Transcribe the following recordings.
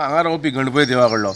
हांगा रावपी गणपती देवा कडलो.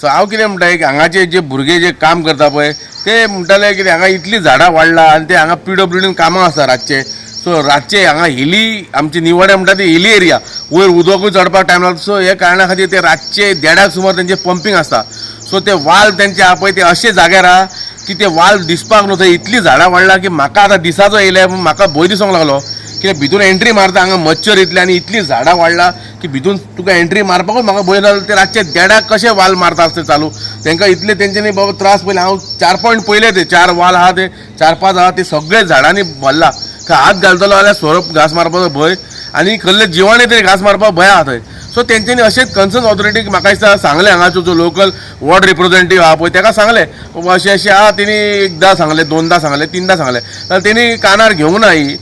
सो हांव कितें म्हणटा, एक हांगाचे जे भुरगे जे काम करता पळय ते म्हणटाले की हांगा इतलीं झाडां वाडला आनी ते हांगा पीडब्ल्यूडीन कामां आसता रातचे. सो रातचे हांगा हिली, आमची निवाडे म्हणटा ती हिली एरिया, वयर उदकूय चडपाक टायम लागता. सो हे कारणा खातीर ते रातचे देडाक सुमार तेंचे पंपींग आसता. सो ते वाल तेंचे आहा पळय ते अशे जाग्यार आहा की ते वाल दिसपाक न्हू, थंय इतलीं झाडां वाडला की म्हाका आतां दिसाचो येयले म्हाका भंय दिसूंक लागलो. कित्याक भितून एंट्री मारता हांगा मच्छर इतले आनी इतलीं झाडां वाडला की भितून तुका एंट्री मारपाकूच म्हाका भंय लागलो. ते रातचे देडाक कशे वाल मारता आसते चालू, तांकां इतले तेंच्यांनी बाबा त्रास. पयले हांव 4 पॉयंट पयले, ते 4 वाल आहा, ते 4-5 आहा, ते सगळे झाडांनी भरला. थंय हात घालतलो जाल्यार सोरोप घांस मारपाचो भंय आनी कसले जिवाणी तरी घांस मारपाक भंय आहा थंय. सो तेंच्यांनी अशेंच कन्सर्न ऑथॉरिटीक म्हाका दिसता सांगलें, हांगाचो जो लोकल वॉर्ड रिप्रेझेंटेटीव आहा पळय तेका सांगलें बाबा अशें अशें आहा. तेणी एकदां सांगलें, दोनदां सांगलें, तिनदां सांगलें, जाल्यार तेणी कानार घेवंक ना. ही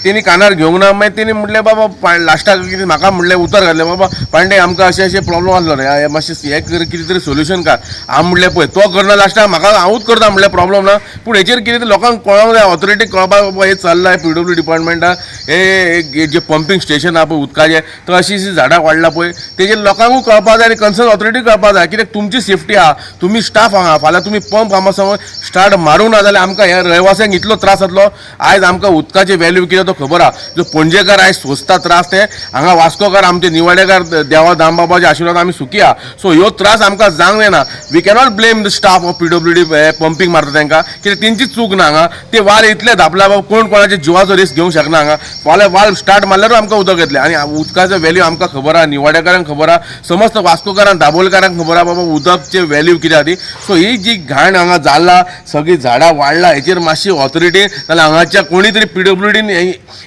तेणी कानार घेवंक ना. मागीर तेणी म्हटलें बाबा लास्टाक कितें म्हाका म्हणलें उतर घातलें, बाबा पांडे आमकां अशें अशें प्रॉब्लम आसलो रे, मातशें हें कर, कितें तरी सोल्युशन काड. हांव म्हणलें पळय तो करना, लास्टाक म्हाका हांवूच करता म्हणलें, प्रॉब्लम ना, पूण हेचेर कितें तरी लोकांक कळोंक जाय, ऑथॉरिटीक कळपाक बाबा हें चल्लां पीडब्ल्यू डिपार्टमेंटान, हे जे पंपींग स्टेशन आहा पळय उदकाचें, थंय अशी अशी झाडां वाडलां पळय, तेजेर लोकांकूय कळपाक जाय आनी कन्सर्न ऑथॉरिटीक कळपाक जाय. कित्याक तुमची सेफ्टी आहा, तुमी स्टाफ हांगा, फाल्यां तुमी पंप हांगा समज स्टार्ट मारूंक ना जाल्यार आमकां ह्या रहिवाशांक इतलो त्रास जातलो. आयज आमकां उदकाची वॅल्यू कितें तो खबर आहा. जो पणजेकार आयज सोंसता त्रास ते हांगा वास्कोकार आमचे निवाडेकार देवा दामबाबाच्या आशिर्वाद आमी सुखी आहा. सो ह्यो त्रास आमकां जावंक जायना. We cannot blame the staff of PWD pumping मारता तांकां, कित्याक तेंची चूक ना. हांगा ते वाल इतले धापला बाबा कोण कोणाच्या जिवाचो रिस्क घेवंक शकना. हांगा फाल्यां वाल स्टार्ट मारल्यारूय आमकां उदक येतलें आनी उदकाचो वॅल्यू आमकां खबर आहा, निवाडेकारांक खबर आहा, समस्त वास्कोकारांक दाबोलकारांक खबर आहा बाबा उदकचे वॅल्यू कितें आहा ती. सो ही जी घाण हांगा जाला, सगळीं झाडां वाडला, हेचेर मातशी ऑथॉरिटी नाल्यार हांगाच्या कोणी तरी पीडब्ल्यूडीन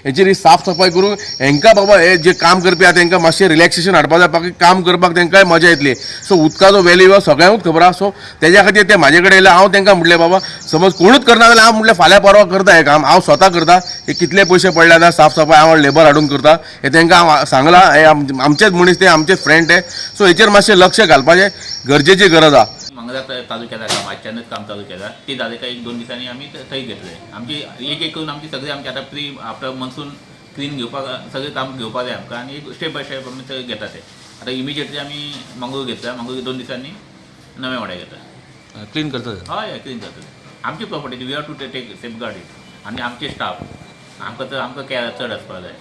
हेचेर ही साफ सफाय करून हेंकां बाबा हे जे काम करपी आहा तेंकां मातशें रिलॅक्सेशन हाडपाक जाय, बाकी काम करपाक तेंकांय मजा येतली. सो उदकाचो वॅल्यू हो सगळ्यांकूच खबर आहा. सो तेज्या खातीर ते म्हाजे कडेन येयले. हांव तेंकां म्हटलें बाबा समज कोणूच करना जाल्यार हांव म्हटलें फाल्यां परवां करता हें काम, हांव स्वता करता. हे कितले पयशे पडले आतां साफ सफाय हांव लेबर हाडून करता, हे तेंकां हांव सांगलां. हे आमचेच मनीस, ते आमचे फ्रेंड ते. सो हेचेर मातशें लक्ष घालपाचें गरजेची गरज आहा. मंगळा चालू केला काम, आजच्यानच काम चालू केला. ती जाले काय 1-2 दिसांनी आमी थंय घेतले. आमची एक एक करून आमची सगळी आमची आतां प्री आफ्टर मॉन्सून क्लीन घेवपाक सगळें काम घेवपाक जाय आमकां आनी एक स्टेप बाय स्टेप आमी थंय घेता ते. आतां इमिजिएटली आमी मंगळूर घेतला, मंगळूर 2 दिसांनी नवे वाड्या घेता. क्लीन करता? हय, क्लीन करतले. आमची property, we have to take safeguard it. आनी आमचे स्टाफ आमकां तर आमकां कॅर चड आसपाक जाय.